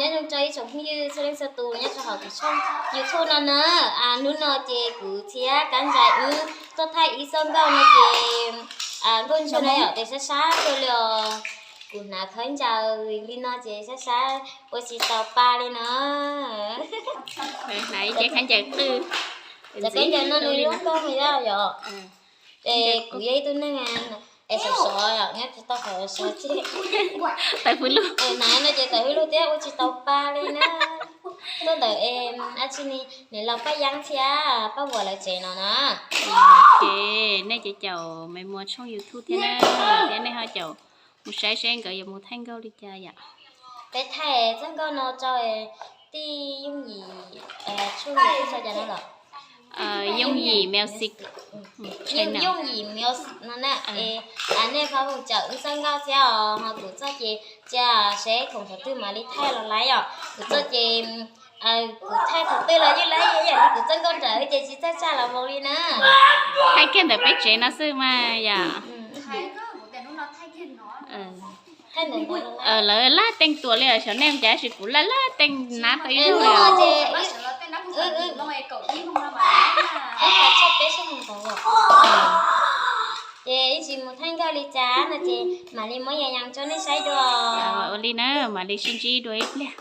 Nyob zoo rau ib tsoom phooj ywg txhua leej txhua tus nyob rau hauv kuv tshooj YouTube no na. Hnub no ces kuv thiab Kab Ntsais wb tuaj thaij ib txoj nkauj no ces nkauj ntsuag no yom, ces sab sab kawg li os. Kuv hnav khaub ncaws li no ces sab sab ua tsis tau pa li no. Hnav ib ce khaub ncaws qwj. Cov khaub ncaws no nws lub nkauj li yom. Es kuv yog ib tug neeg es sov sov yom, nyob tsis tau qhov sov tseg. Tawv hwj lug. Hnav no ces tawv hwj lug thiab ua tsis tau pa li na. Tuaj ntawm es a tsi ni, nws los Paj Yeeb thiab Paj Vuam lawv tsev no na. Nej ces caum me muas tshooj YouTube thiab na, thiab nej ho caum mus saib seb nkawd yuav mus thaij nkauj li cas yom. Peb thaij txoj nkauj no rau tij Yooj Yim tshooj YouTube sau cas no los? Yooj Yim Music. Yooj Yim Music no na. Es nej pab mus caum wb txoj nkauj thiab os, ho kuv txoj ces cia seb khoom thaum twg mam li thaij los laib yom. Kuv txoj ces kuv thaij thaum twg los yeej laib, yam li kuv txoj nkauj nrawm ces tsis txawj tshaj los mus li na. Thaij kiag ntawm peb tsev no xwb mas yom. Lawv laj teej tuam li os, xyov nej cas sis kuv laj laj teej nab tau ib zaug li os. Ces ib ntsis mus thaij nkauj li cas no ces mam li muab yas yas rau nej saib dua. Ua li na, mam li sib ntsib dua ib pliag.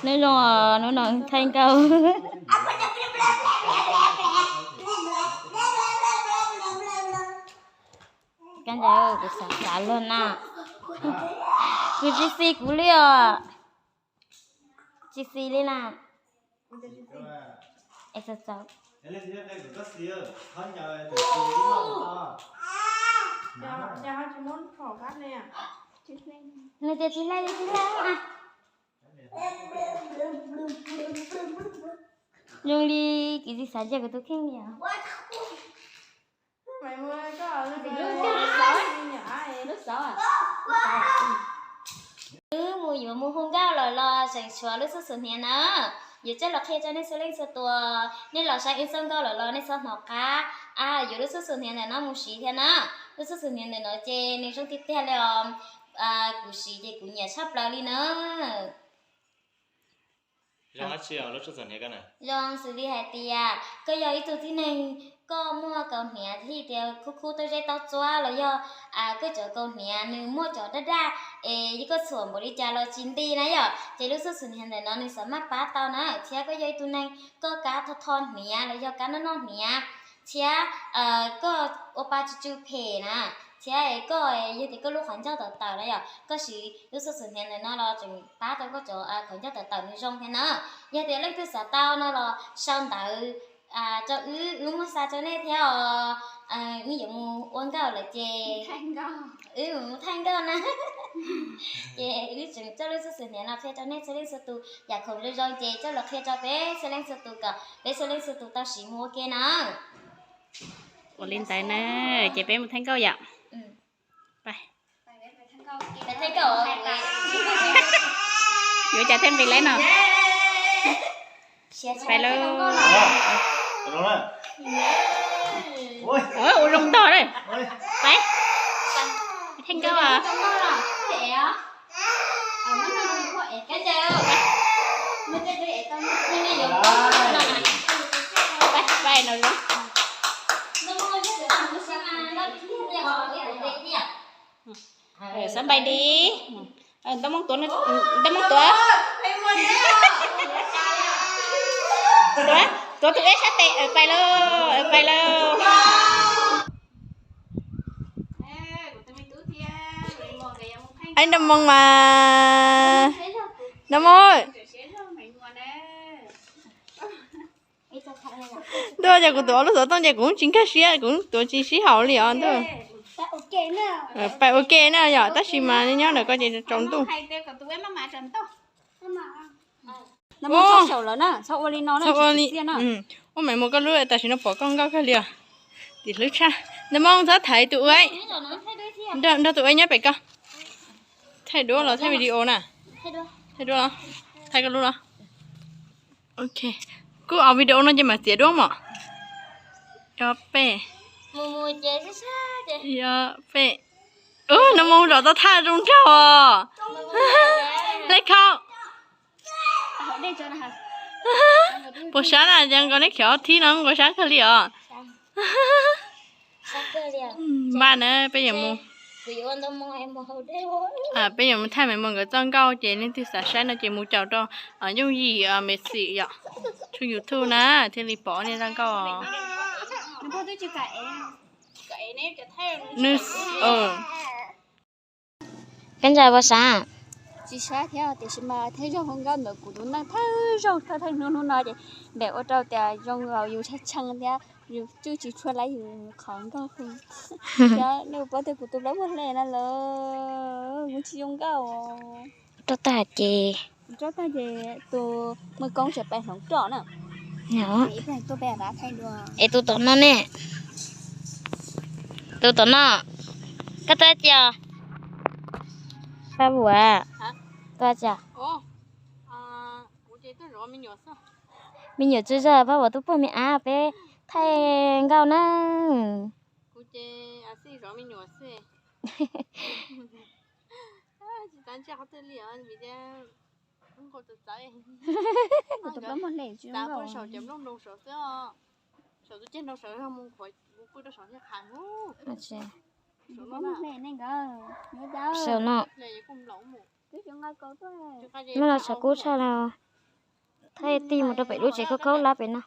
Neb zoo, hnub no thaij nkauj. Kab Ntsais, kuv xav xav luag na. Kuv tsis xis kuv li os. Tsis xis li na. Nws tias tsis laij li, tsis laij. Zoo li kwv tij xav cia kuv tus kheej li os. Wb mus yuav mus hu nkauj lawm los tseem tshuav lub xuj xus hniav na. Yuav coj los qhia rau nej txhua leej txhua tus, nej los saib wb txoj nkauj lawm los nej txhob hnov qab, yuav lub xuj xus hniav ntawm no mus siv thiab na. Lub xuj xus hniav ntawm no ces nws zoo tiag tiag li os. Kuv siv ces kuv nyiam tshaj plaws li na. Zoo xws li hais tias koj yog ib tug tib neeg, koj muaj kaus hniav thiab tias khub khub tauj zeb tauj txuab los yog koj cov kaus hniav nws muaj cov daj daj es koj txhuam npaum li cas los tsis nti na yom, ces lub xuj xus hniav ntawm no nws xam maj pab tau na. Thiab koj yog ib tug neeg koj kab tho tho hniav los yog kab noj noj hniav, thiab koj ua pa tsw tsw phem na, thiab koj yog tias koj lub qhov ncauj tawm tawm na yom, koj siv lub xuj xus hniav ntawm no los tseem pab tau koj cov qhov ncauj tawm tawm nws zoo thiab na. Yog tias leej twg xav tau no los sau ntawv rau wb, wb muab xa rau nej thiab os. Wb yuav mus ua nkauj lawm ces wb mus thaij nkauj na. Ces wb tseem coj lub xuj xus hniav no qhia rau nej txhua leej txhua tus, yam khoom zoo zoo ces coj los qhia rau peb txhua leej txhua tus kom peb txhua leej txhua tus tau siv mus ua ke na. Ua li ntawd na, ces peb mus thaij nkauj yom. Yuav cas thiaj nqis lawm no. Pais lauj. Ua zoo ntog lawm. Pais. Thaij nkauj. Pais no zoo. Xav npais di. Ntaus moos tuav, ntaus moos tuav. Tuav tus eb sab tes, pais lauj, pais lauj. Aib, ntaus moos mas. Ntaus moos. Ntuj, cas kuv tuav lub xov tooj ces kuv tsis nkag siab, kuv tuav tsis sib haum li os ntuj. Pais ua ke na yom, tab sis mas nyob ntawm ko ces tsaus ntuj. Ua, ua Maiv Muas koj lub tam sim no pom koj nkauj kawg li os. Tim hlwb tshaj. Ntaus moos, txhob thaiv tus ua, nrog tus ua nyob pem ko. Thaij duab los thaij video na? Thaij duab los? Thaij koj lub los? Ok. Kuj au video no ces mam txiav duab mom. Yog peb. Yog peb. Ub, nws mus zov tau thaj zoo nraug os. Lej Khau. Puas sab na, ces nkaus neb khiav ob thib no nkaus sab kawg li os. Npaj na, peb yuav mus, peb yuav mus thaij Maiv Muas nkawd txoj nkauj ces leej twg xav saib no ces mus caum rau Yooj Yim Mexi yom, tshooj YouTube na thiaj li pom nej zaj nkauj. Peb ntsa puas sab? Tsis sab thiab tiam sis mas thawj zaug hluas nkauj ntawm kuv tus neej thawj zaug thawj thawj hnub hnub no ces npem ua rau tias zoo nkaus yus tshee tshee thiab yus cwj tsis tshua lawv yus qhov nkauj hu. Thiab nej puas paub tias kuv tus plaub muag hle na lawm kuv tsis zoo nkauj. Roj tag ces, roj tag ces tus muaj koob tseem pab hloov roj na. Es tus tom no ne? Tus tom no, koj tuaj cia? Pab Vuam, tuaj cia? Me nyuam tsis zaj, Pab Vuam tuaj pog me ab peb thaij nkauj na. Saum no, muaj los saum kub tshaj no. Thaij tij mus rau pem lub tsev khaub khaub lab pem no.